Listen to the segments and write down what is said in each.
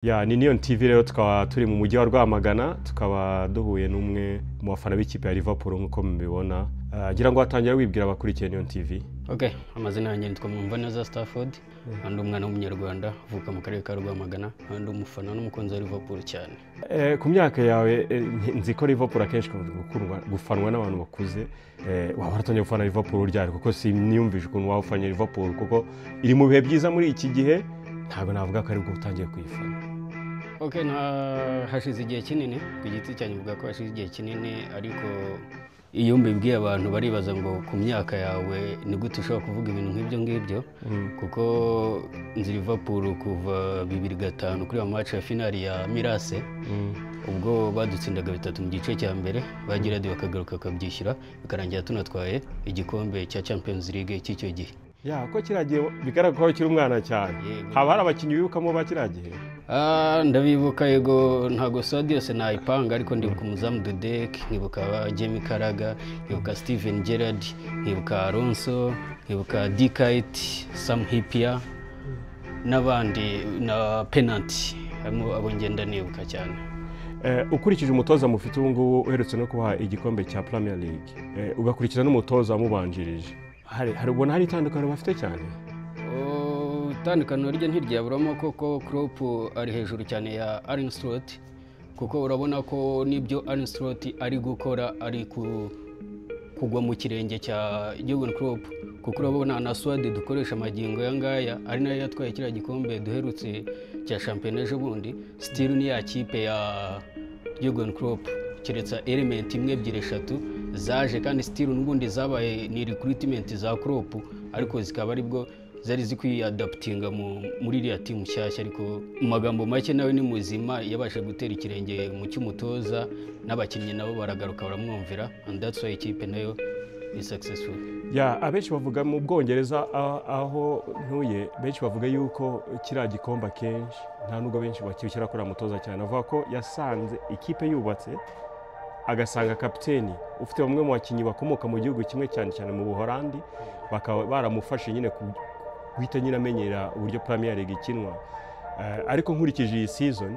Ya, ni Neon TV rero, tukaba turi mu mujyi wa Rwamagana, tukaba duhuye n'umwe mu bafana b'ikipe ya Liverpool nk'uko mubibona. Ngira ngo watangira wibwira abakurikiye Neon TV. Ok, amazina yanjye nitwa Mwumvaneza Stafford, ndi umwana w'Umunyarwanda uvuka mu karere ka Rwamagana, ndi umufana n'umukunzi wa Liverpool cyane. Ku myaka yawe, nzi ko Liverpool akenshi ikunze gufanwa n'abantu bakuze. Waba waratangiye gufana Liverpool ryari? Kuko siniyumvisha ukuntu waba ufanye Liverpool, kuko iri mu bihe byiza muri iki gihe, ntabwo navuga ko aribwo utangiye kuyifana. Ok, nta hashize igihe kinini, ku giti cyanjye mvuga ko hashize igihe kinini, ariko iyo mbibwiye abantu baribaza ngo ku myaka yawe ni gute ushobora kuvuga ibintu nk'ibyo ngibyo, kuko nzi Liverpool kuva 2005 kuri match ya finali ya Mirase, ubwo badutsindaga 3 mu gice cya mbere, bagira bakagaruka bakabyishyura, bikarangira tunatwaye igikombe cya Champions League cy'icyo gihe. Ya, ko kiriya gihe bigaragara ko ukiri umwana cyane. Yego. Haba hari abakinnyi wibukamo ba kiriya gihe? Ndabibuka yego, ntago squad yose nayipanga, ariko ndibuka umuzamu Dudek, nkibuka Jamie Carragher, nkibuka Steven Gerrard, nkibuka Alonso, nkibuka Dirk Kuyt, Sam Hyypiä n'abandi na Pennant, harimo abo ngenda nibuka cyane. Ukurikije umutoza mufite ubu ngubu uherutse no kubaha igikombe cya Premier League, ugakurikiza n'umutoza wamubanjirije, hari ubona hari itandukaniro bafite cyane? Oh, itandukaniro ryo ntiryaburamo, kuko Klopp ari hejuru cyane ya Arne Slot, kuko urabona ko n'ibyo Arne Slot ari gukora ari kugwa mu kirenge cya Jurgen Klopp, kuko urabona na squad dukoresha amagingo ya ngaya ari nayo yatwaye kiriya gikombe duherutse cya shampiyona ejo bundi, still ni ya kipe ya Jurgen Klopp, keretse element imwe, ebyiri, eshatu zaje, kandi still n'ubundi zabaye ni recruitment za Klopp, ariko zikaba aribwo zari zikwiyadaptinga muri iriya timu nshyashya. Ariko mu magambo make nawe ni muzima, yabasha gutera ikirenge mu cy'umutoza, n'abakinnyi nabo baragaruka baramwumvira, and that's why ikipe nayo ni successful. Ya, abenshi bavuga mu Bwongereza aho ntuye, benshi bavuga yuko kiriya gikombe akenshi nta nubwo benshi bakibishyira kuri mutoza cyane, avuga ko yasanze ikipe yubatse, agasanga kapiteni ufite bamwe mu bakinnyi bakomoka mu gihugu kimwe, cyane cyane mu Buholandi, bakaba baramufashe nyine guhita nyine amenyera uburyo Premier League ikinwa. Ariko nkurikije iyi season,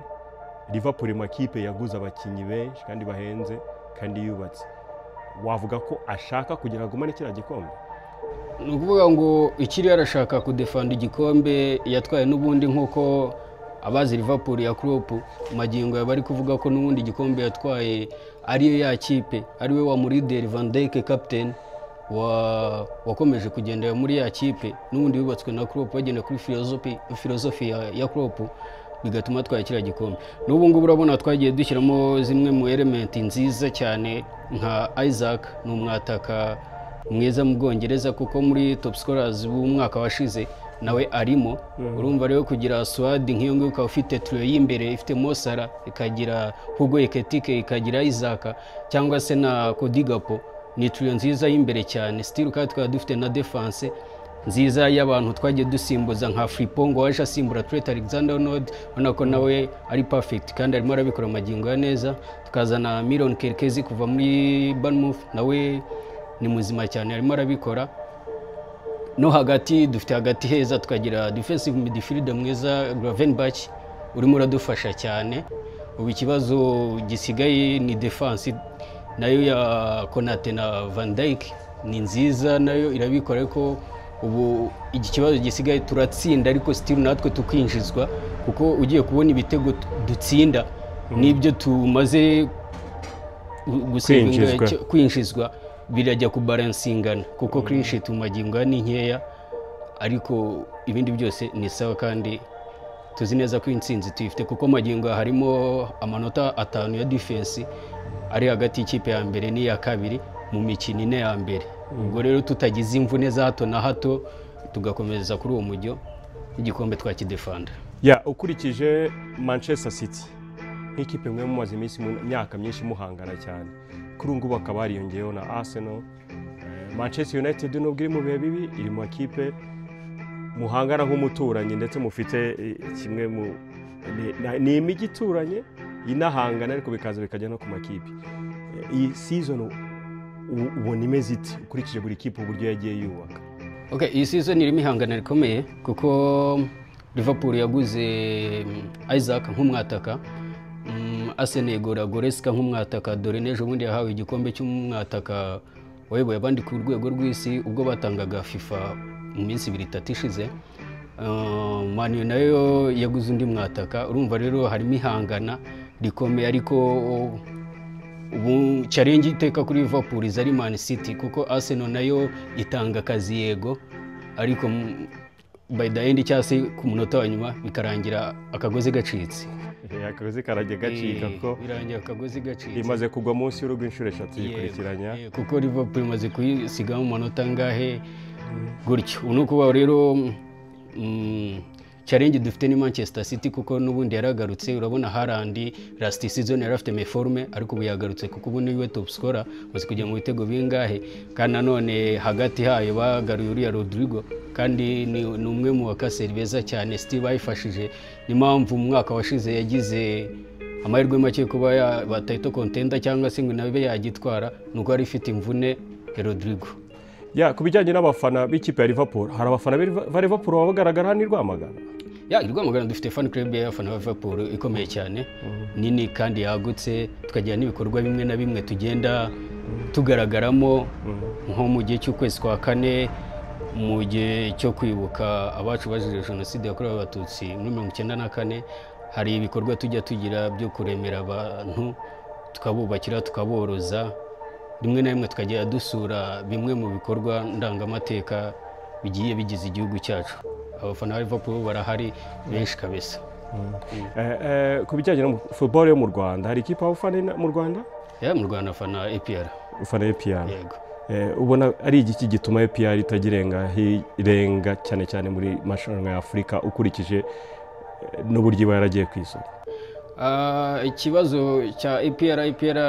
Liverpool mu makipe yaguze abakinnyi benshi kandi bahenze kandi yubatse, wavuga ko ashaka kugira ngo agumane kiriya gikombe? Ni ukuvuga ngo ikiri arashaka kudefanda igikombe yatwaye n'ubundi, nk'uko abazi Liverpool ya Klopp magingo yaba ari kuvuga ko n'ubundi igikombe yatwaye ariyo ya kipe, ariwe wa mu leader Van Dijk, captain wakomeje kugendera muri ya kipe n'ubundi yubatswe na Klopp, bagenda kuri philosophy ya Klopp, bigatuma atwaye kiriya gikombe. N'ubu ngubu urabona twagiye dushyiramo zimwe mu element nziza cyane, nka Isak, ni umwataka mwiza mu Bwongereza, kuko muri top scorers b'umwaka washize nawe arimo. Urumva rero kugira squad nk'iyo ngiyo, ukaba ufite trio y'imbere ifite Mo Salah, ikagira Hugo Ekitike, ikagira Isak cyangwa se na Cody Gakpo, ni trio nziza y'imbere cyane. Still kandi tukaba dufite na defense nziza y'abantu twagiye dusimbuza, nka Frimpong waje asimbura Trent Alexander-Arnold, ubona ko nawe ari perfect kandi arimo arabikora amagingo ya neza. Tukazana Milan Kerkez kuva muri Bournemouth, nawe ni muzima cyane, arimo arabikora. No hagati dufite hagati heza, tukagira defensive midfielder mwiza Gravenberch urimo uradufasha cyane. Ubu ikibazo gisigaye ni defense nayo ya Konate na Van Dijk, ni nziza nayo irabikora, ariko ubu iki kibazo gisigaye, turatsinda ariko still natwe tukinjizwa, kuko ugiye kubona ibitego dutsinda n'ibyo tumaze gusevinga, Kwinjizwa. kwinjizwa, birajya kubalansingana, kuko clean sheet mu magingo aya ni nkeya, ariko ibindi byose ni sawa, kandi tuzi neza ko intsinzi tuyifite, kuko magingo aya harimo amanota 5 ya defense ari hagati y'ikipe ya mbere n'iya kabiri mu mikino 4 ya mbere. Ubwo rero tutagize imvune za hato na hato, tugakomeza kuri uwo mujyo, igikombe twakidefanda. Ya, ukurikije Manchester City nk'ikipe mwe mumaze iminsi mu myaka myinshi muhangana cyane, kuri ubu ngubu hakaba hariyongeyeho na Arsenal, Manchester United nubwo iri mu bihe bibi, iri mu makipe muhangana nk'umuturanyi, ndetse mufite kimwe mu ni imijyi ituranye inahangana, ariko bikaza bikajya no ku makipe. Iyi season ubona imeze ite ukurikije buri kipe uburyo yagiye yubaka? Okay, iyi season irimo ihangana rikomeye kuko Liverpool yaguze Isaac nk'umwataka, Arsenal igura Goretzka nk'umwataka, dore n'ejo bundi yahawe igikombe cy'umwataka wayoboye abandi ku rwego rw'isi ubwo batangaga FIFA mu minsi ibiri itatu ishize. Man U nayo yaguze undi mwataka. Urumva rero harimo ihangana rikomeye, ariko ubu challenge iteka kuri Liverpool iza ari Man City, kuko Arsenal nayo itanga akazi yego, ariko by the end cyangwa se ku munota wa nyuma bikarangira akagozi gacitse. Akagozi karajya gacika, ko birangira akagozi gacitse. Imaze kugwa munsi y'urugo inshuro 3 yikurikiranya. Kuko Liverpool imaze kuyisigamo amanota angahe gutyo. Ubu ni ukuvuga rero challenge dufite ni Manchester City, kuko n'ubundi yaragarutse. Urabona Haaland last season yari afite méforme, ariko ubu yagarutse kuko ubu niwe top scorer, amaze kujya mu bitego bingahe. Kandi nanone hagati hayo bagaruye uriya Rodrigo, kandi ni umwe mu bakaseri beza cyane City bayifashije. Ni mpamvu mu mwaka washize yagize amahirwe make kuba yaba title contender cyangwa se ngo nabe yagitwara, nuko yari ifite imvune ya Rodrigo. Ya, ku bijyanye n'abafana b'ikipe ya Liverpool, hari abafana ba Liverpool baba bagaragara hano i Rwamagana? Ya, i Rwamagana dufite fan club y'abafana ba Liverpool ikomeye cyane, nini kandi yagutse, tukagira n'ibikorwa bimwe na bimwe tugenda tugaragaramo, nko mu gihe cy'ukwezi kwa kane, mu gihe cyo kwibuka abacu bazize jenoside yakorewe Abatutsi muri 94, hari ibikorwa tujya tugira byo kuremera abantu, tukabubakira, tukaboroza, rimwe na rimwe tukajya dusura bimwe mu bikorwa ndangamateka bigiye bigize igihugu cyacu. Abafana ba Liverpool barahari benshi kabisa. Ku bijyanye na football yo mu Rwanda, hari ikipe ufana mu Rwanda? Ya, mu Rwanda afana APR. Ufana APR? Yego. Ubona ari igiki gituma APR itagirenga irenga cyane cyane muri marushanwa ya Afurika, ukurikije n'uburyo iba yaragiye ku isoko? Ikibazo cya APR, APR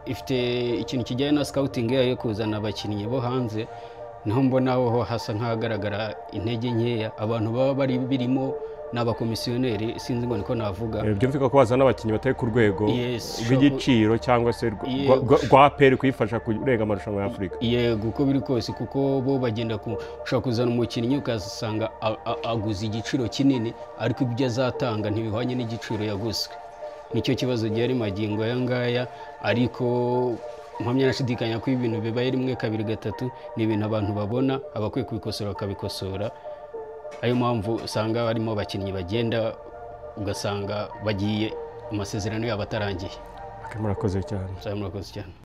ifite ikintu kijyanye na scouting yayo yo kuzana abakinnyi bo hanze, niho mbona ho hasa nk'ahagaragara intege nkeya. Abantu baba bari birimo ni abakomisiyoneri, sinzi ngo niko navuga. Byumvikana ko bazana abakinnyi batari ku rwego rw'igiciro cyangwa se rwa APR kuyifasha kurenga amarushanwa ya Afurika. Yego, uko biri kose, kuko bo bagenda ushobora kuzana umukinnyi ugasanga aguze igiciro kinini, ariko ibyo azatanga ntibihwanye n'igiciro yaguzwe. Nicyo kibazo gihari magingo aya ngaya, ariko mpamya nashidikanya ko ibintu bibaye rimwe kabiri gatatu ni ibintu abantu babona, abakwiye kubikosora bakabikosora. Ayo mpamvu usanga harimo abakinnyi bagenda ugasanga bagiye amasezerano yabo atarangiye. Murakoze cyane. Murakoze cyane.